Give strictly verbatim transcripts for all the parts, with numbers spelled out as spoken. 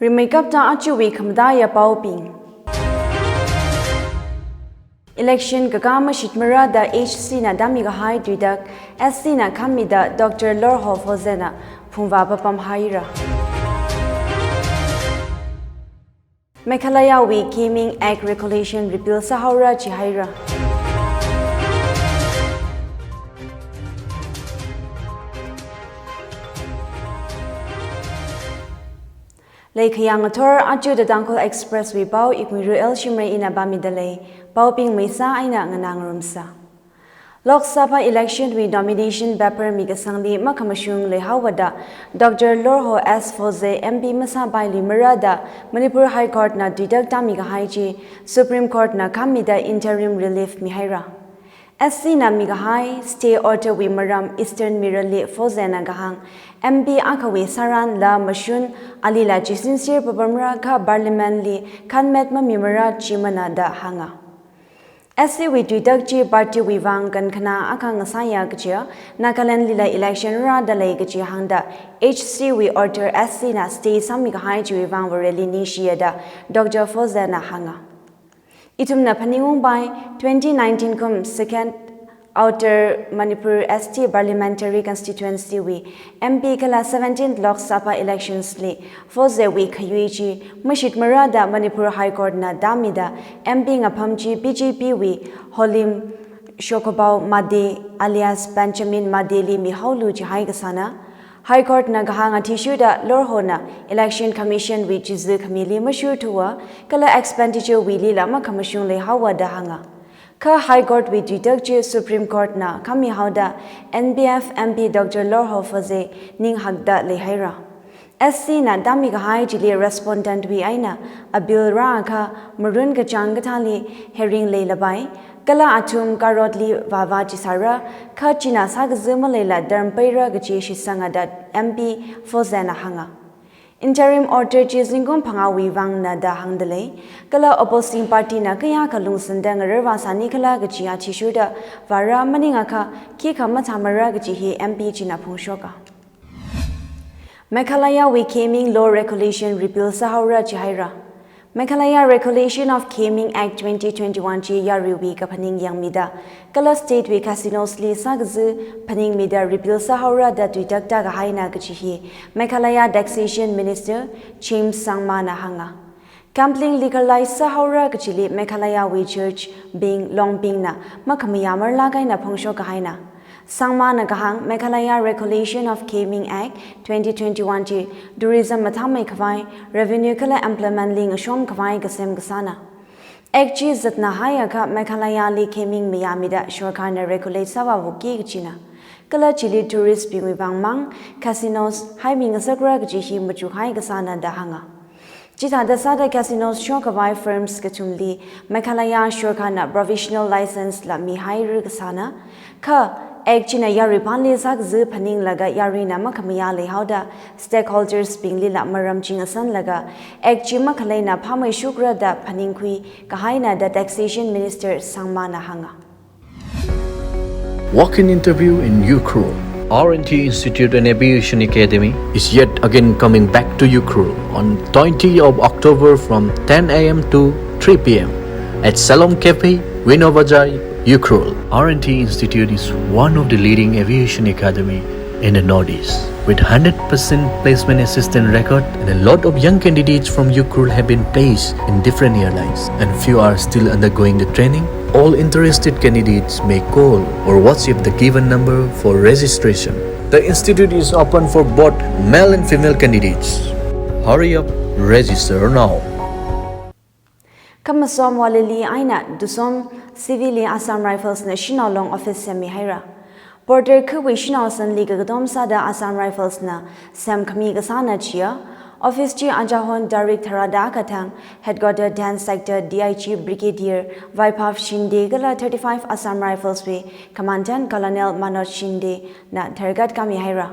Rimeikapta achuwui khamataiya paobing. Election kakā mashitmara da H C na dami kahai tuitak, S C na khammida Doctor Lorho Foze na phungvā papam haira. Meghalaya wui Gaming Act Regulation Repeal sāhaora chihaira. Leikhayang ngathor achuda Tangkhul Express wui pao Ikmiru L Shimray ina pāmida lei, paobing maisa eina nganā ngarumsa. Lok Sabha election wui nomination paper mikasangli makhamashung leihaowa da Doctor Lorho S Foze M P masāpailuimara da Manipur High Court na tuitak tāmi kahai chi Supreme Court na khammida interim relief mihaira. S C na mikahai stay order wui maram Eastern Mirror li Foze na kahāng, M P akhawui sāranla mashun alila chi sincere papamra kha Parliament li khanmet mamimara chimana da hānga. S C wui tuitak chi party wui vang kankhana akha ngasāya kajiya Nagaland lila election rāda lei kaji hāngda H C wui order S C na stay sāmi kahai chiwui vang Vareli ningshiya da Doctor Foze na hānga. Ithumna phaningungpai twenty nineteen kum second Outer Manipur S T Parliamentary Constituency wui M P kala seventeenth Lok Sabha elections li Foze wui khayui chi mashitmara da Manipur High Court na tāmida M P ngapham chi B J P wui Holim Shokhabao Made alias Benjamin Made li mihaolu chihai kasāna. High Court na kahāng athishurda Lorho na Election Commission wui chizu khamili mashurthuwa kala expenditure wuilila makhamashung leihaowa da hānga. Kha High Court wui tuitak chi Supreme Court na khammihaoda N P F M P Doctor Lorho Foze ninghakda leihaira. S C na tāmi kahai chili respondent wui eina appeal rākha marun kachāng kathāli hearing leilapai, kala athum karotli vāvā chisāra, kha china sākazu maleila term peira kaji shitsanga da M P Foze na hānga. Interim order chi zingkum phangāwui vangna da hāngda lei, kala opposing party na kayākha lungsānda ngararvā sānikhala kaji athishurda vāra, maningakha khikha mathāmara kaji hi M P china phongshoka. Meghalaya wui Gaming Law Regulation Repeal sāhaora chihaira. Meghalaya Regulation of Gaming Act twenty twenty-one chi yaruiwui kaphaning yangmida kala state wui casinos li sākazu phaningmida repeal sāhaora da tuitak tākahaina kaji hi Meghalaya Taxation Minister James Sangma na hānga. Gambling legalize sāhaora kachili Meghalaya wui church bing, long bingna makhamayā marlāk eina phongshok kahaina. Sangma na kahāng Meghalaya Regulation of Gaming Act twenty twenty-one chi tourism mathāmei khavai, revenue kala employment li ngashom khavai kasem kasāna. Act chi zatna haiakha Meghalaya li gaming mayāmida sorkar na regulate sāvāvāki kachina. Kala chili tourist bingwui vang mang casinos haimi ngasakra kaji hi machukhai kasāna da hānga. Chithāda sāda casinos shokhavai firms kathumli Meghalaya sorkar na provisional license la mihaira kasāna. Kha Act china yarui phanli sākazu phaninglaga yaruina makhamayā leihaoda stakeholders binglila maram chingasanlaga Act chi makhaleina phāmei shukra da phaningkhui kahaina da Taxation Minister Sangma na hānga. Walk-in interview in Ukhrul. R and T Institute and Aviation Academy is yet again coming back to Ukhrul on twenty of October from ten A M to three P M at Salom Cafe, Vino Bazar, Ukhrul. R and T Institute is one of the leading aviation academy in the Northeast. With hundred percent placement assistance record and a lot of young candidates from Ukhrul have been placed in different airlines and few are still undergoing the training, all interested candidates may call or WhatsApp the given number for registration. The institute is open for both male and female candidates. Hurry up, register now. Khamasom Walili eina Dusom C V li Assam Rifles na Shanao Long office semmi haira. Border khawui Shanao Sanli kakatom sāda Assam Rifles na semkhami kasāna chiya. Office chi ajahon tarik tharāda kathang Headquarter ten Sector D I G Brigadier Vaibhav Shinde kala thirty-five Assam Rifles wui Commandant Colonel Manoj Shinde na tharkat kami haira.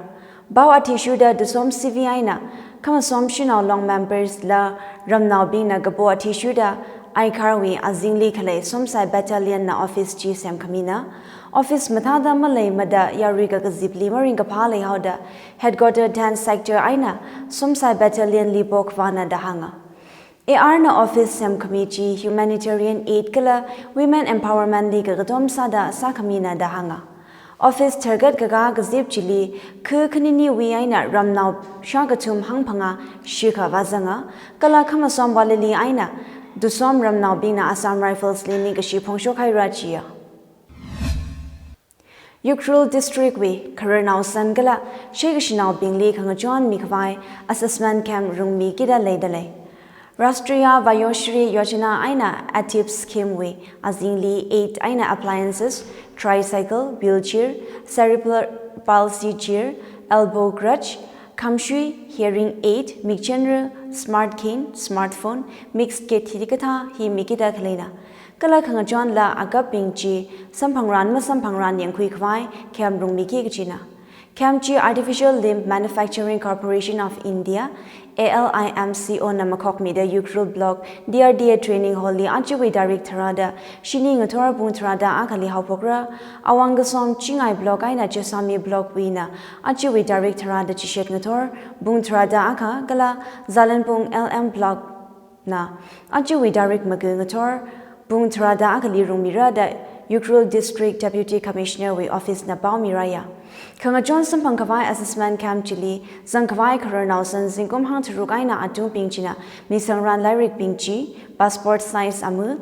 Pao athishurda Dusom C V eina Khamasom Shanao Long members la ramnaobingna kapo athishurda Aikharwui azingli khalei Somsai Battalion na office chi semkhamina. Office mathāda maleimada yarui kakazipli maringkaphā leihaoda Headquarter Dance Sector eina Somsai Battalion li pokhavāna da hānga. A R na office semkhami chi humanitarian aid kala women empowerment li kakatom sāda sākhamina da hānga. Office tharkat kakā kazip chili khu khaniniwui eina ramnao shākathum hangphangā shikha vāzanga, kala khamasom vālili eina tusom ramnaobingna Assam Rifles li ningkashi phongshok haira chiya. Ukhrul District wui khararnao san kala sheikashinaobingli khangachon mikhavai assessment camp rungmikida leidalei. Rashtriya Vayoshree Yojana eina ATIP scheme wui azingli aid eina appliances, tricycle, wheelchair, cerebral palsy chair, elbow crutch, khamshui, hearing aid, mikchenra, smart cane, smartphone, mixed kit hikathā hi mikida khaleina. Kala khangachonla akapbing chi samphangran masamphangran yangkhui khavai camp rungmiki kachina. Camp chi Artificial Limb Manufacturing Corporation of India, A L I M C O na makhokmida Ukhrul Block D R D A Training Hall li achiwui tarik tharāda shini ngathor pung tharāda akhali haophokra. Awang Kasom Chingai Block eina Chesami Block wuina achiwui tarik tharāda chishat ngathor pung tharāda akha kala Zalenpung L M Block na achiwui tarik maga ngathor pung tharāda akhali rungmira da Ukhrul District Deputy Commissioner wui office na pao miraya. Khangachon samphang khavai assessment camp chili zangkhavai khararnao san zingkum hangtharuk eina atungbing china misangran lairikbing chi, passport size ama,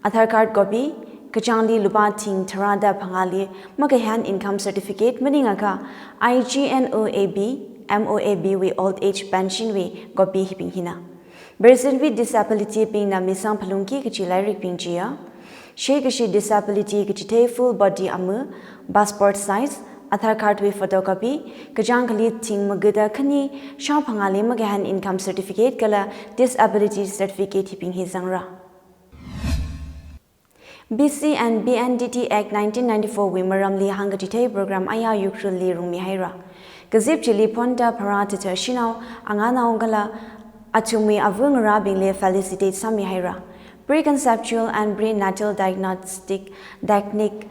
Aadhaar card copy, kachāngli lupā thing tharāda phangāli makahān income certificate maningakha I G N O A B, M O A B wui old age pension wui copy hibing hina. Person with disability bingna misang phalungki kachi lairikbing chiya. Sheikashi disability kachithei full body ama, passport size, Aadhaar card wui photocopy, kachāng khali thing magada khani shāphangāli makahān income certificate kala disability certificate hibing hi zangra. B C and B N D T Act nineteen ninety-four wui maramli hāngkachithei program aya Ukhrulli rungmihaira. Kazip chili phonda pharā thāthā shanao, angānao kala athumwui ava ngarābingli felicitate sāmihaira. Preconceptual and Prenatal Diagnostic Technique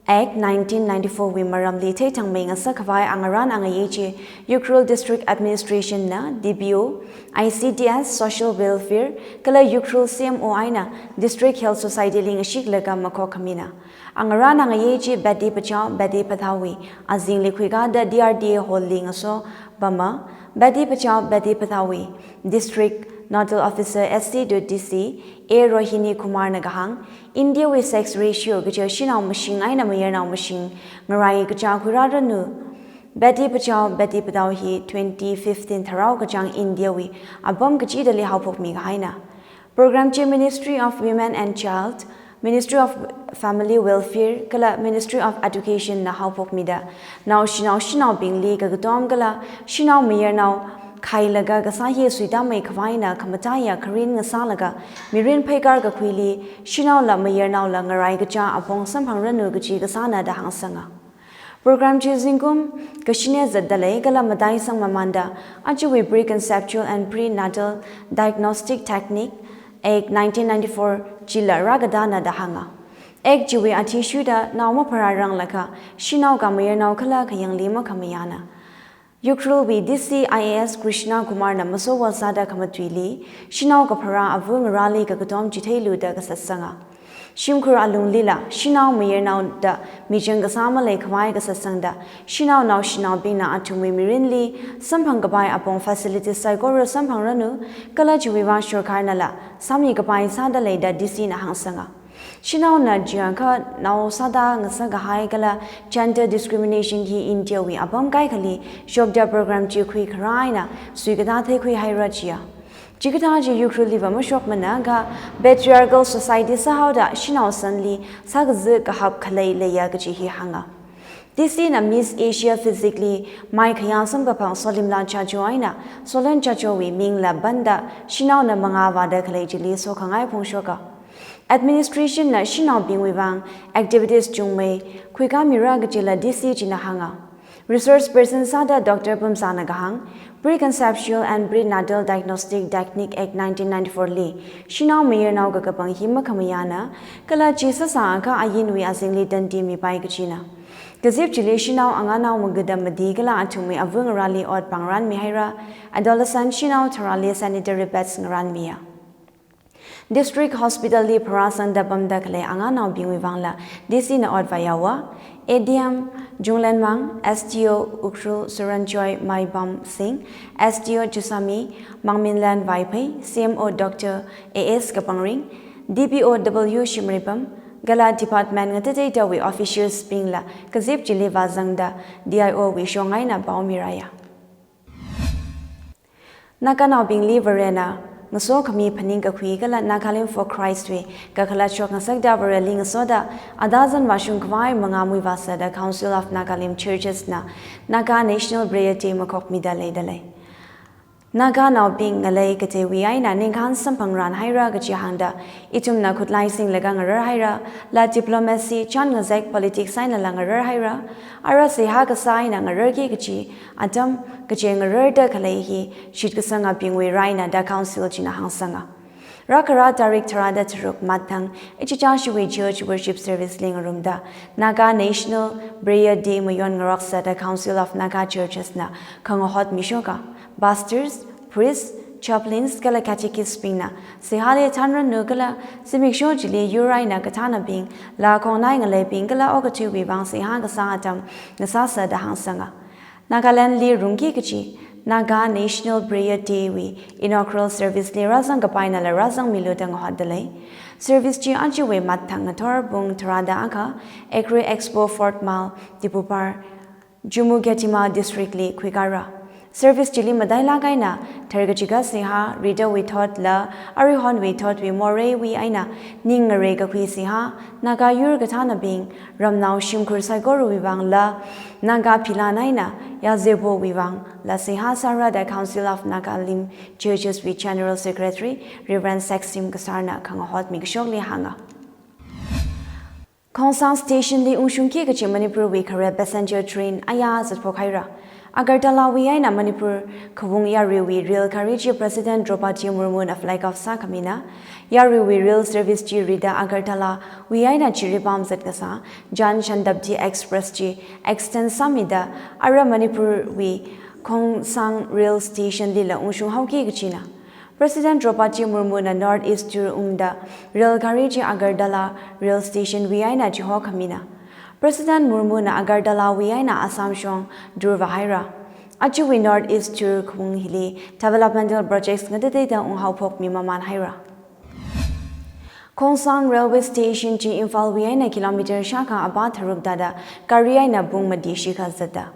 Act nineteen ninety-four wui maramli theithangmei ngasak khavai angarān angayei chi Ukhrul District Administration na D P O, I C D S, Social Welfare, kala Ukhrul C M O eina District Health Society li ngashiklaga makhok khamina. Angarān angayei chi Beti Bachao Beti Padhao wui azingli khuikāda D R D A Hall li ngaso pama. Beti Bachao Beti Padhao wui District Nodal Officer S C to D C A Rohini Kumar na kahāng, India wui sex ratio kaja shanao mashing eina mayarnao mashing ngarai kaja khuirāranu. Beti Bachao Beti Padhao hi twenty fifteen tharao kachāng India wui apam kachidali haophokmi kahaina. Program chi Ministry of Women and Child, Ministry of Family Welfare, kala Ministry of Education na haophokmida, naoshinao shanaobingli kakatom kala shanao mayarnao khailaga kasā hi suitāmei khavaina khamataiya kharin ngasālaga mirin pheikar kakhuili shanaola mayarnaola ngarai kaja apong samphangranu kaji kasāna da hāngsanga. Program chi zingkum kashine zatdalei kala mataisang mamānda achiwui Preconceptual and Prenatal Diagnostic Technique Act nineteen ninety-four chila rākadana da hānga. Act chiwui athishurda nao mapharāranglakha shanao ka mayarnao khala khayangli makhamayāna. Ukhrulwui D C I A S Krishna Kumar na masowal sāda khamatuili, shanao kapharā ava ngarāli kakatom chitheilu da kasatsanga. Shimkhur alunglila shanao mayarnao da michang kasā malei khavai kasatsangda, shanao naoshinaobingna athumwui mirinli samphang kapai apong facilities saikora samphangranu, kala chiwui vang sorkarnala sāmi kapai sāda lei da D C na hāngsanga. Shanaona jiakha nao sāda ngasak kahai kala gender discrimination hi India wui apam kaikhali shokda program chi khuikharā eina suikatā theikhuihaira chiya. Chikathā chi Ukhrulli va mashokmana kha patriarchal society sāhaoda shanao sanli sākaza kahap khalei leiya kaji hi hānga. D C na Miss Asia Physique li maikhayā samkaphang Solimla Chajo eina Solen Chajo wui mingla panda shanaona mangā vāda khalei chili sokhangai phongshoka. Administration na shanaobingwui vang activities chungmei khuikāmira kajila D C china hānga. Resource person sāda Doctor Pumzana kahāng, Preconceptual and Prenatal Diagnostic Technique Act nineteen ninety-four li shanao mayarnao kakapang hi makhamayāna, kala chi sāsāakha ayinwui azingli tandi mipai kachina. Kazip chili shanao anganao magada madi kala athumwui avā ngarāli ot pāngrānmi haira, adolescent shanao tharāli sanitary pads ngarānmiya. District Hospital li pharāsangda pamda khalei anganaobingwui vangla D C na ot vāyaowa. A D M Chunglenmang, S D O Ukhrul Suranjoy Maibam Singh, S D O Chusami Mangminlen Vaiphei, C M O Doctor A S Kapangring, D P O W Shimreipam, kala department ngatateitawui officials bingla kazip chili vāzangda D I O wui shong eina pao miraya. Naganaobingli Varena ngasokhami phaningkakhui kala Nagalim for Christ wui kakhalat shokngasakda Vareli ngasoda adazan vāshungkhavai manga muivāsa da Council of Nagalim Churches na Naga National Prayer Day makhokmida leidalei. Naganaobing ngalei kateiwui eina ningkhān samphangran haira kachi hāngda, ithumna khutlai singlaga ngarar haira, la diplomacy, chān ngazek politics einala ngarar haira, ara seihā kasā eina ngararki kachi atam kachi ngararda khalei hi shitkasangabingwui raina da council china hāngsanga. Rākhara tarik tharāda tharuk matang ichichashiwui church worship service li ngarumda Naga National Prayer Day mayon ngaroksa da Council of Naga Churches na khangahotmi shoka. Pastors, priests, chaplains kala catechist bingna seihāli thanrannu kala zimiksho chili yur eina kathānabing, la khongnai ngaleibing kala okathuiwui vang seihā kasā atam ngasāsa da hāngsanga. Nagaland li rungki kachi Naga National Prayer Day wui inaugural service li rāzang kapainala rāzangmilu da ngahotdalei. Service chi achiwui matang ngathor pung tharāda akha Agri Expo Fort Mall, Diphupar, Chumukedima District li khuikara. Service chili matailāk eina tharkachika seihā, ritawui thot la aruihonwui thotwui moreiwui eina ning ngareikakhui seihā, Naga yur kathānabing, ramnao shimkhur saikorawui vang la Naga philan eina yazepowui vang la seihā sāra da Council of Nagalim Churches wui General Secretary Reverend Seksim Kasar na khangahotmi kashokli hānga. Khongsang Station li ungshungki kachi Manipur wui khare passenger train aya zatphok haira. Agartala wui eina Manipur khavung yaruiwui rail gari chi President Droupadi Murmu na flag off sākhamina. Yaruiwui rail service chi rida Agartala wui eina Jiribam zatkasā Jan Shatabdi Express chi extend sāmida ara Manipur wui Khongsang rail station lila ungshung haoki kachina. President Droupadi Murmu na North East tour ungda rail gari chi Agartala rail station wui eina chihokhamina. President Murmu na Agartala wui eina Assam shong tour vāhaira. Achiwui North East tour khavung hili developmental projects ngatateida unghaophokmi mamān haira. Khongsang railway station chi Imphal wui eina kilometer shākha apa tharuk tāda gari eina pung mati shikha zatda.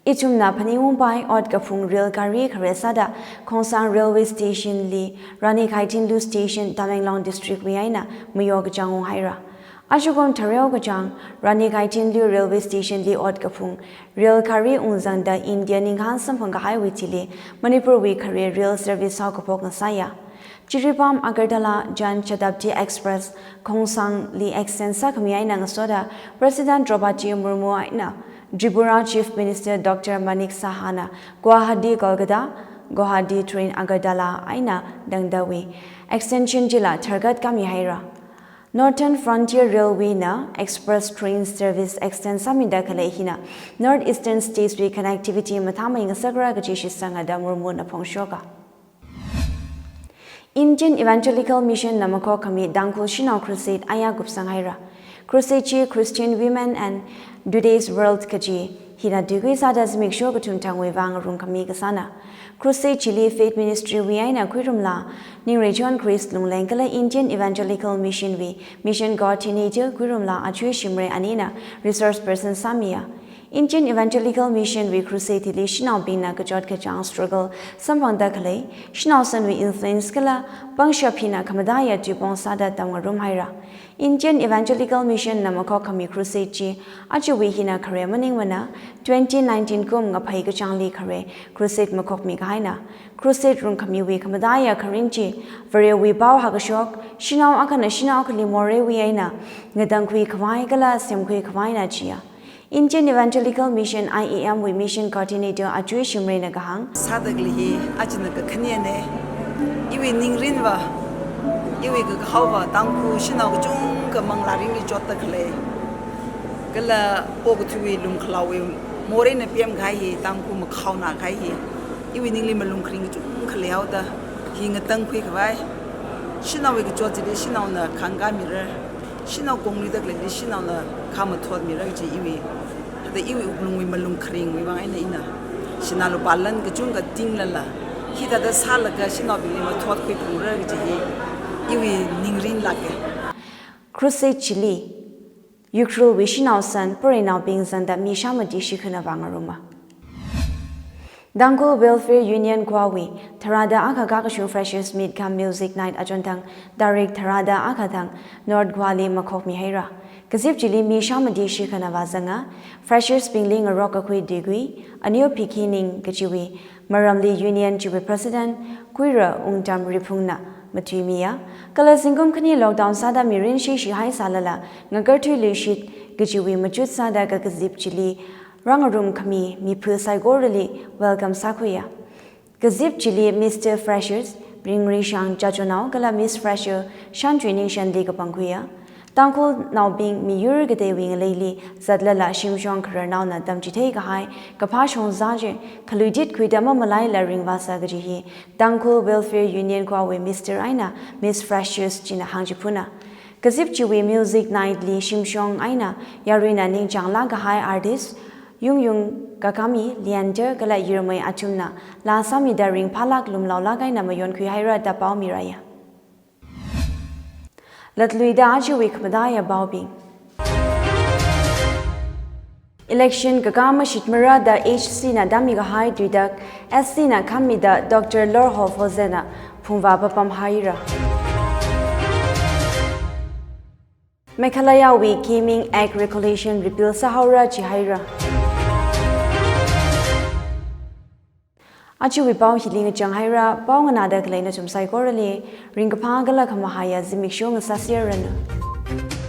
Ithumna phaningungpai ot kaphung rail gari khare sāda Khongsang railway station li Rani Gaidinliu station, Tamenglong district wui eina mayo kachāng unghaira. Achukum thareo kachāng Rani Gaidinliu railway station li ot kaphung rail gari ungzangda India ningkhān samphang kahaiwui thili Manipur wui khare rail service haokaphok ngasāya. Jiribam Agartala Jan Shatabdi Express Khongsang li extend sākhami eina ngasoda President Droupadi Murmu eina Tripura Chief Minister Doctor Manik Saha na Guwahati Kolkata, Guwahati train Agartala eina tangdawui extension chila tharkat kami haira. Northern Frontier Railway na express train service extend sāmida khalei hina North Eastern states wui connectivity mathāmei ngasakra kachi shitsanga da Murmu na phongshoka. Indian Evangelical Mission na makhokkhami Tangkhul Shanao Crusade aya kupsang haira. Crusade chi Christian Women and Today's World kachi hina tuikui sāda zimiksho kathum thangwui vang rungkhami kasāna. Crusade chili Faith Ministry wui eina Khuirumla Ningreichon Chris Lungleng kala Indian Evangelical Mission wui Mission Coordinator Khuirumla Achui Shimray anina resource person sāmiya. Indian Evangelical Mission wui crusade hili shanaobingna kachot kachāng struggle samphangda khalei, shanao sanwui influence kala pangshap hina khamataiya tuipong sāda tamngarum haira. Indian Evangelical Mission na makhokkhami crusade chi achiwui hina khare maningmana, twenty nineteen kum ngaphei kachāngli khare crusade makhokmi kahaina. Crusade rungkhamiwui khamataiya kharing chi Varewui pao hakashok, shanao akhana shanao akhali moreiwui eina ngatangkhui khavai kala semkhui khavaina chiya. Indian Evangelical Mission, I E M wui Mission Coordinator Ajui Shimrayna kahāng. Sāda khalei hi, ajana kakhanene. Iwui ningrinva, iwui kakhaova, Tangkhul shanao kachungkha manglā ringli chotda khalei. Kala pokathuiwui lumkhalaowui morei eina pemkahai hi, Tangkhul makhaona kahai hi. Iwui ningli malung kharing kachungkha leihaoda, hi ngatangkhui khavai. Shanaowui kachot chili shanaona khangkāmira. Shanao kongluida khaleili shanaona khamathotmira kaji iwui. Thāda iwui wuklungwui malung kharingwui vang eina ina. Sinā lupā lan kachungkha tinglala. Hithāda sālaga shanaobingli mathotkhui phungra kaji hi. Iwui ningrin lāka. Crusade chili Ukhrulwui shanao san, pureinaobing zangda mi shāmati shikhana vāngaruma. Tangkhul Welfare Union Goa wui tharāda akha kakashung Freshers Meet cum Music Night achonthang, tarik tharāda akha thang, North Goa li makhokmihaira. Kazip chili mi shāmati shikhana vāzanga, Freshers bingli ngarok kakhui tuigui, a new beginning kajiwui maramli Union chiwui President Kuira Wungtam Riphungna matuimiya, kala zingkum khani lockdown sāda mirin shishihaisālala, ngakarthui luishit kajiwui machut sāda kakazip chili rāngarum khami miphu saikorali welcome sākhuiya. Kazip chili Mister Freshers Ringri Shang Chachonao kala Miss Fresher Shantui Ningshanli kapangkhuiya. Tangkhulnaobing miyur kateiwui ngaleili zatlala shimshong khararnaona tamchithei kahai kaphā shongza chi khaluitit khuida mamalaila ringvāsa kaji hi Tangkhul Welfare Union Goa wui Mister eina Miss Freshers china hāngchiphuna. Kazip chiwui Music Night li shimshong eina yaruina ningchānglāk kahai artist Yungyung Kakami, Leander kala Yirmei athumna laa sāmida ringphālāk lumlaolāk eina mayonkhuihaira da pao miraya. Latluida ajawui khamataiya paobing. Election kakā mashitmara da H C na dami kahai tuitak S C na khammida Doctor Lorho Fozena phungvā papamhaira. Meghalaya wui Gaming Act Regulation repeal sāhaora jihaira. Ajawui pao hili ngachanghaira, pao nganāda khalei nathum saikorali ringkaphā kala khamahaiya zimiksho ngasāserranu.